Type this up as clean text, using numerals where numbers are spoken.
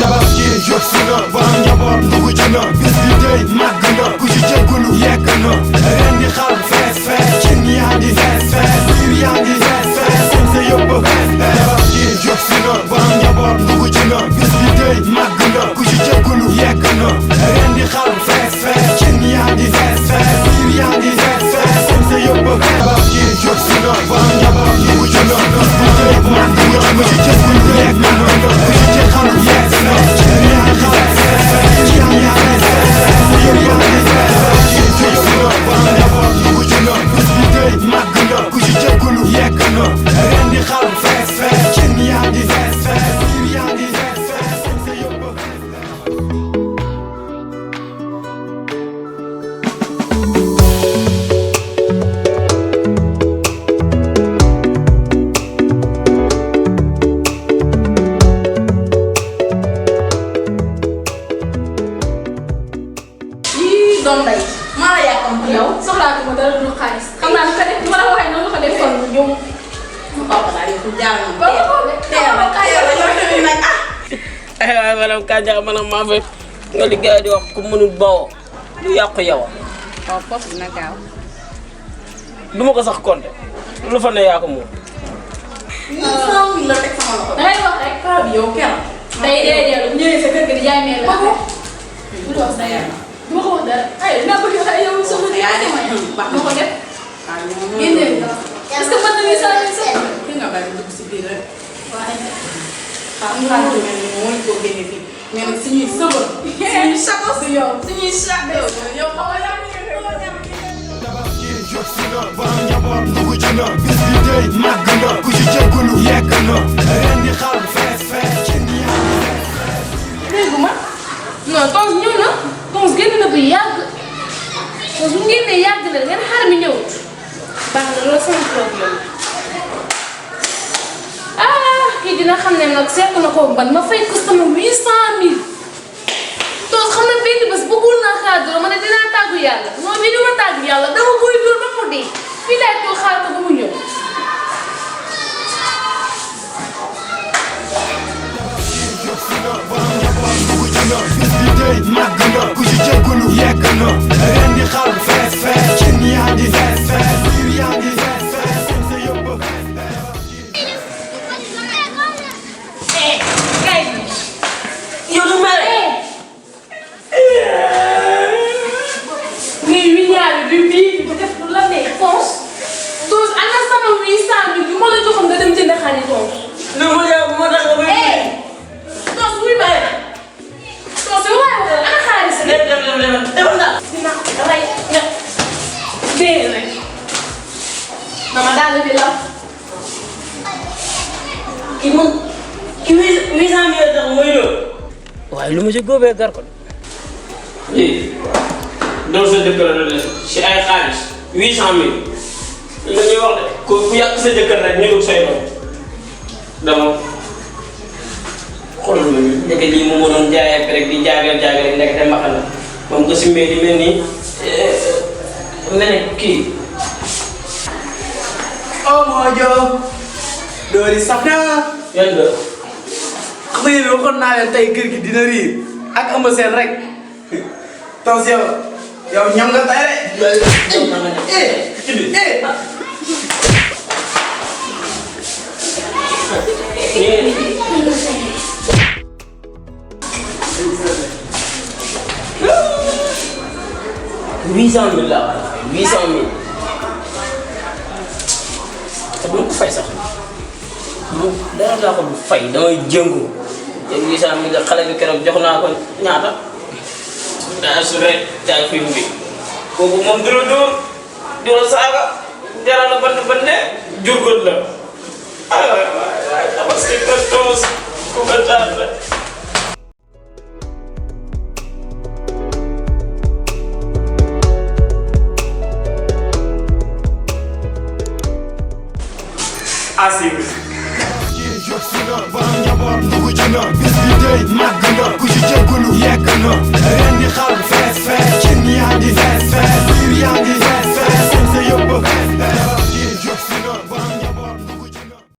Tabaski yoksuna Banga bor nugucuna Biz lidey magguna Kuchi çekulu yekuna Rendi xal fes fes Kin yandi fes fes Bir yandi fes fes Kimse yok bu fes fes Tabaski yoksuna Banga bor nugucuna Biz lidey magguna Kuchi çekulu yekuna Rendi xal fes fes Kin yandi fes fes Bir yandi fes fes Kimse yok bu fes Tabaski yoksuna Banga bor nugucuna Biz lidey magguna Kuchi çekulu yekuna Kuchi çekulu yekuna doom day maa la yàqam yow soxlaa ko ma dara du xaalis xam naa ne ka def ma la waxee noonu ko def kon yow papa daal yow jaar na teel nag ay waay maanaam Kanja maanaam maa fay nga liggéey di wax ku mënul bawoo lu yàqu yow waaw foofu dina gaaw du ma ko sax compter lu fa ne yaa ko moom. la teg sama loxo dangay wax rek paa bi yow kenn day dee bu ñëwee sa kër ga di jaay meel la bu wax sa yaram du ma ko wax dara ay dinaa bëgg wax yow soxna yaa def baax ma ko def génneel nga est-ce que mën na ni sa ki nga bari dugg si biir rek waaye xam nga lu mel ni mooy ko génne fii mais nag suñuy sëbër suñuy sako si yow suñuy sako yow xam nga yaa ngi Tabaski yoksuna Banga bor nugucuna Biz lidey magguna Kuchi çekulu yekuna Rendi xal fes fes Kin yandi fes fes déggu ma non Tonz ñëw na Tonz génn na bu yàgg Tonz bu génnee yàgg na ngeen xar mi ñëwut baax na loolu sama problème ah kii dina xam ne nag seetlu na ko ban ma fay ko sama 800000 Tonz xam na benn bés bëggul naa xaar dara ma ne dinaa tàggu yàlla non bii duma tàggu yàlla dama koy dóor ba mu dee fii laay toog xaar ko ba mu ñëw yoksuna Banga bor nugucuna Biz lidey magguna Kuchi çekulu yekuna Rendi xal fes fes Kin yandi fes fes Bir yandi fes fes Kimse yok bu fes fes kay yow du mere. mais wi ñaari bi bii di ko def lu la ne Tonz Tonz ana sama 800000 yu ma la joxoon nga dem jënd xar yi Tonz lu ma yow moo tax nga may. Tonz wuy ma Tonz yow waaye wax ana xaalis bi dem nga. dina rey nga dee rek dama daal bi la ki mun ki 800 tax mooy loolu. waaye lu ma si góobee gar ko. doon sa jëkkër la def si ay xaalis 800000 la ñuy wax de ku yàq sa jëkkër rek ñu dugg say doom dama xoolal ma nii nekk lii mu doon jaayee rek di jaagal nekk te mbaxal la moom ko si mbéy di mel nii mel ni kii. oh Mojo doori saf na yan nga. xam nga yéen waxoon naa leen tey kër gi dina riir ak ëmb seen rek Tonz yow ñam nga tey rek. Huit cent mille la 800000. te du ko fay sax bu dara daa ko du fay damay jëngu te 800000 xale bi keroog jox naa ko ñaata. daa su rek daa fi mu bi kooku moom du la dóor du la saaga jaral la ban ne jurgóot la ay waay waay parce que Tonz ku ko taal la. asib yoksuna Banga bor nugucuna Biz lidey magguna Kuchi çekulu yekuna Rendi xal fes fes Kin yandi